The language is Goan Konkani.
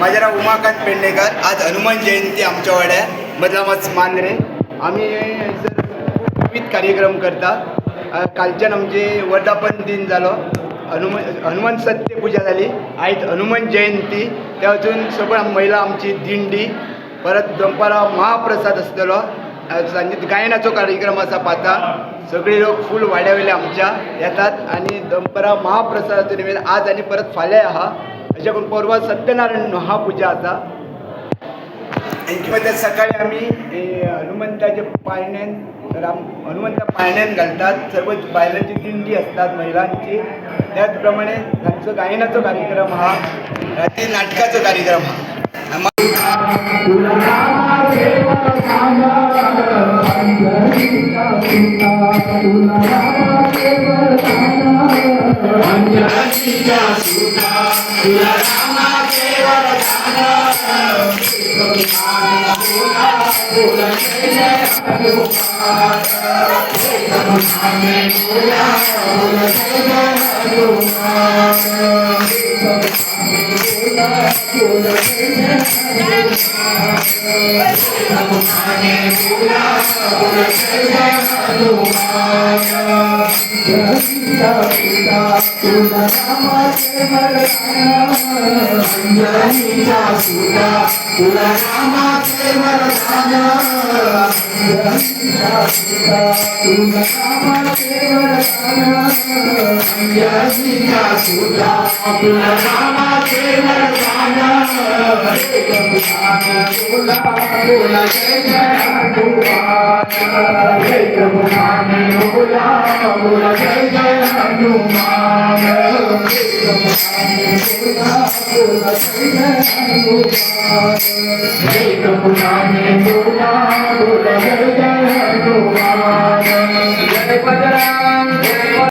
माझे नाव उमाकांत पेडणेकर. आज हनुमान जयंती आमच्या वाड्यार बदलामच मांद्रे. आमी हयसर खूब विविध कार्यक्रम करता. कालच्यान आमचे वर्धापन दिन जालो, हनुमान सत्य पुजा जाली. आयज हनुमान जयंती, त्या वचून सगळ्यो महिला आमची दिंडी, परत दनपारां महाप्रसाद आसतलो. सांजे गायनाचो कार्यक्रम आसा पांचांक. सगळे लोक फूल वाड्या वयले आमच्या येतात आनी दनपारां महाप्रसादाचो निवेद आज आनी परत फाल्यां आहा. अशें करून परवां सत्यनारायण महापुजा आसा. हेंचे सकाळी आमी हनुमंताच्या पाळण्यान, राम हनुमंता पाळण्यान घालतात. सर्व बायलांची दिंडी असतात, महिलांची. त्याच प्रमाणे तांचो गायनाचो कार्यक्रम आहा, राती नाटकाचो कार्यक्रम आहा. बोला बोला जय जय हनुमान। बोला बोला जय जय हनुमान। अंजनीचा सुता तुला रामाचे वरदान। अंजनीचा सुता तुला रामाचे वरदान। अंजनीचा सुता तुला रामाचे वरदान। अंजनीचा सुता तुला रामाचे वरदान। एक मुखाने बोला बोला जय जय हनुमान। एक मुखाने बोला बोला जय जय हनुमान। एक मुखाने बोला बोला जय जय हनुमान। एक मुखाने बोला बोला जय जय हनुमान। जय बजरंग।